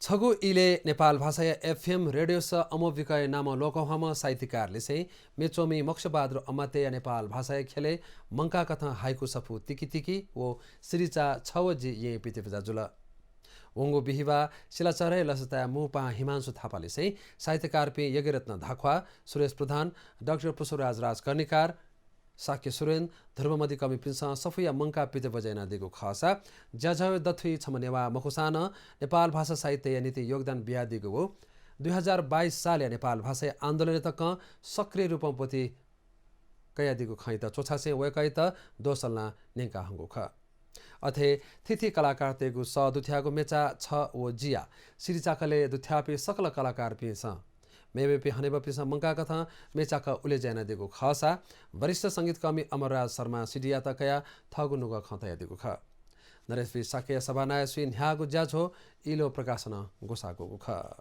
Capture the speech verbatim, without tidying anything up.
छगू इलय् नेपाल भाषाया एफएम रेडियोस अमोविकया नामं लोकंह्वाःम्ह साहित्यकार लिसें मेच्वंमि मोक्षबहादुर अमात्यया नेपाल भाषाया ख्यलय् मंकाकथं हाइकु सफू तिकितिकि व सिरिचा छ व जि येँ पितिबज्या जुल। वंगु बिहिबाः सिलाचह्रे लसताय् मू पाहां हिमांशु थापा लिसें साहित्यकारपिं यज्ञरत्न धाख्वाः, सुरेश प्रधान, डाक्टर पुष्पराज राजकर्णिकार, शाक्य सुरेन, ध्रुव मधिकःमिपिन्सं सफूया मंकाः पितिबज्या यानादीगु खःसा ज्याझ्वः दथुइ छम्ह नेवाः मखुसां नं नेपाल भाषा साहित्यया निंतिं योगदान बियादीगु व दुई हजार बाइस सालया नेपाल भाषाया आन्दोलनय् तकं सक्रिय रूपं ब्वति कयादीगु खँयात च्वछासें वय्कःयात दोसल्लां न्यंकाहंगु खः। अथे थीथी कलाकारतय्गु सः दुथ्याःगु मेचा छ व जिया सिरिचाकलय् दुथ्याःपिं सकल कलाकारपिन्सं मेमेपिं हनेबहःपिन्सं मंकाकथं मेचाक उलेज्या यानादीगु खःसा वरिष्ठ संगीतकःमि अमरराज शर्मा सिडियात कयाः थःगु नुगः खँ तयादीगु खः। नरेश भी शाक्यया सभानायः स्वयाः न्ह्याःगु ज्याझ्वः इलो प्रकाशनं ग्वसाःगु खः।